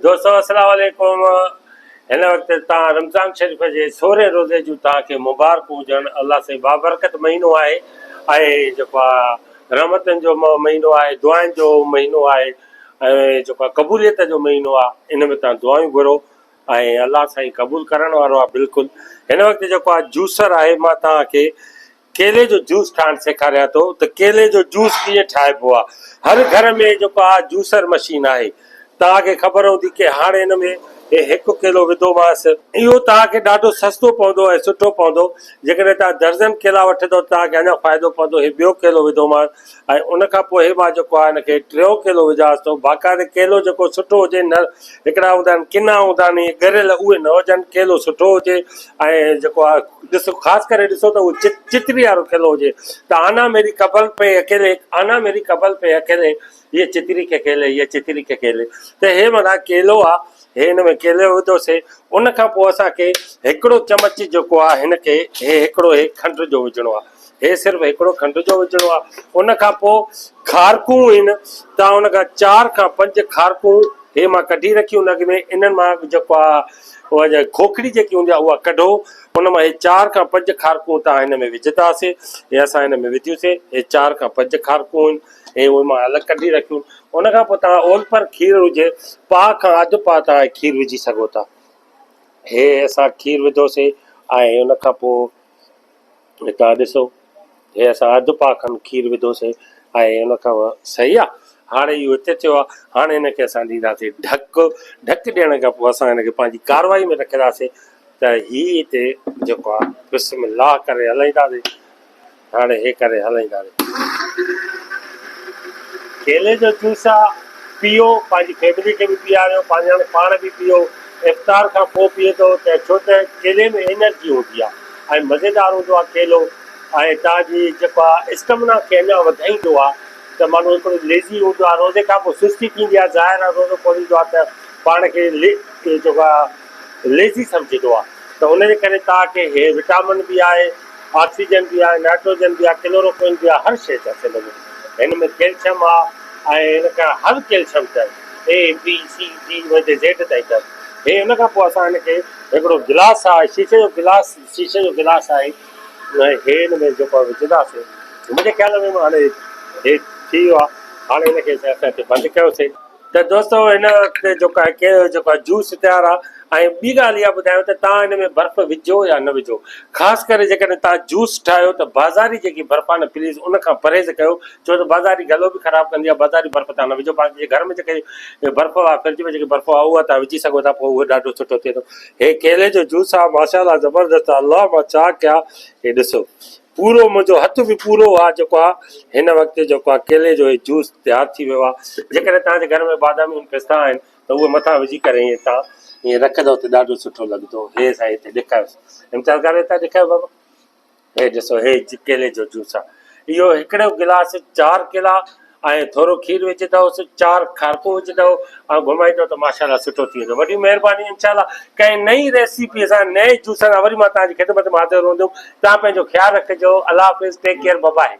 دوستو السلام عليڪم هن وقت توهان رمضان شريف جي سورهين روزي جون توهان کي مبارڪون هجن الله سائين بابرڪت مهينو آهي ۽ جيڪو آهي رحمتن جو مهينو آهي دعائن جو مهينو آهي ۽ جيڪو آهي قبوليت جو مهينو آهي ان ۾ توهان دعائون گهرو ۽ الله سائين قبول ڪرڻ وارو آهي بلڪل هن وقت جيڪو آهي جوسر آهي مان توهان کي ڪيلي جو جوس ٺاهڻ سيکاريان ٿو ته ڪيلي جو جوس ڪيئن ٺاهبو آهي. هر گهر ۾ جيڪو آهي جوسر مشين آهي. توهان کي خبر هوندي ڪي هاڻي هن ۾ هي هڪ ڪيلو وڌومانس. اهو توهان کي ڏاڍو سستو پوندو ۽ سٺو پوندو. جيڪڏهن توهان درزن ڪيلا وٺندو ته توهان کي اڃا فائدو پوندو. هي ٻيو ڪيلو وڌومانس ۽ ان کان پوء هي مان جيڪو آهي هن کي ٽيون ڪيلو وجهانس ٿو. باقاعده ڪيلو جيڪو سٺو هجي نه هڪڙا هوندا آهن ڪنا هوندا آهن اهي ڳريل اهي نه هجن ڪيلو سٺو هجي ۽ جيڪو آهي ڏسو خاص ڪري ڏسو ته اهو چتري وارو کيلو هجي ته آنا ميري قبل پي اڪيلي آنا ميري قبل پي اڪيلي هيء چتري کي کيلي هيء چتري کي کيلي ته هي معنيٰ ڪيلو آ هي هن ۾ ڪيلو وڌوسي ان کان پوء اسان کي هڪڙو چمچ جيڪو آ هن کي هي هڪڙو هي کنڊ جو وجهڻو آ هي صرف هڪڙو کنڊ جو وجهڻو آ ان کان پوء کارڪون آهن تان ان کان چار کان پنج کارڪون هي مان ڪڍي رکيون اڳ ۾ انهن مان جيڪو آ اها کوکڙي جيڪي هوندي آهي اها ڪڍو ان مان هي چار کان پنج کارڪون تان هن ۾ وجهنداسي هي اسان هن ۾ وڌيون هي چار کان پنج کارڪون آهن هي اهي مان الڳ ڪڍي رکيون ان کان پوء تان اولپر کير هجي پاء کان اڌ پاء تان کير وجهي سگهو ٿا هي اسان کير وڌوسي ۽ ان کان پوء هتان ڏسو هي اسان اڌ پاء کن کير وڌوسين ۽ ان کان صحيح آ هاڻي اهو هتي ٿيو آ هاڻي هن کي اسان ڏينداسين ڍڪ ڍڪ ڏيڻ کان پوء اسان هن کي پنهنجي ڪارروائي ۾ رکنداسين ته هي هتي جيڪو آ بسم الله ڪري هلائينداسين هاڻي هي ڪري هلائينداسين ڪيلي جو جوس آ پيئو پنهنجي فيملي کي به پياريو پنهنجي پاڻ به پيئو افطار کان پوء پيئي ٿو ته ڇو ته ڪيلي ۾ انرجي هوندي آ ۽ مزيدار هوندو آ ڪيلو ۽ توهان جي جيڪو آ اسٽمنا کي اڃا وڌائيندو آ ته ماڻهو هڪڙو ليزي هوندو آ روزي کان پوء سستي ٿيندي آ ظاهر آ روزو کوليندو آ ته پاڻ کي جيڪو آ ليزي سمجهندو آ ته ان جي ڪري توهان کي هي وٽامن به آهي آڪسيجن به آهي نائٽروجن به آهي ڪلوروڪوئن به آهي هر شيء اٿس هن ۾ هن ۾ ڪيلشم آ ۽ هن کان هر ڪيلشم اٿس اي بي سي ڊي ويندي زيڊ تائين اٿس هي ان کان پوء اسان هن کي هڪڙو گلاس آهي شيشي جو گلاس شيشي جو گلاس آهي ۽ هي هن ۾ جيڪو وجهنداسين منهنجي خيال ۾ هاڻي هي ٿي ويو آهي هاڻي هن کي اسان هتي بند ڪيوسين ته دوستو هن وقت جيڪو آهي ڪي جيڪو آهي جوس تيار آهي ۽ ٻي ڳالهه اها ٻڌايان ته توهان هن ۾ برف وجهو يا نه وجهو خاص ڪري جيڪڏهن توهان جوس ٺاهيو ته بازاري جيڪي برف آهي نه پليز ان کان پرهيز ڪيو ڇو ته بازاري گلو به خراب ڪندي آهي بازاري برف توهان نه وجهو باقي جي گهر ۾ جيڪي برف آهي فرج ۾ جيڪي برف آهي اها توهان وجهي سگهو ٿا پوء اهو ڏاڍو سٺو ٿئي ٿو هي ڪيلي جو جوس آهي ماشاء الله زبردست آهي الله مان ڇا ڪيا هي ڏسو پورو منهنجو هٿ به پورو آ جيڪو آ هن وقت جيڪو آ ڪيلي جو هي جوس تيار ٿي ويو آ جيڪڏهن توهان جي گهر ۾ باداميون پستا آهن ته اهي مٿان وجهي ڪري ائين توهان ائين رکندو ته ڏاڍو سٺو لڳندو هي سائين هتي ڏيکاريوس امتياز ڪاري هتان ڏيکاريو بابا هي ڏسو هي ڪيلي جو جوس آ اهو هڪڙو گلاس چار ڪيلا ۽ ٿورو کير وجهندؤس چار کارڪون وجهندؤ ۽ گهمائيندؤ ته ماشاء الله سٺو ٿي ويندو وڏي مهرباني انشاء الله ڪنهن نئين ريسيپي سان نئين جوس سان وري مان توهان جي خدمت ۾ حاضر هوندم توهان پنهنجو خيال رکجو الله حافظ ٽيڪ ڪيئر ببائي.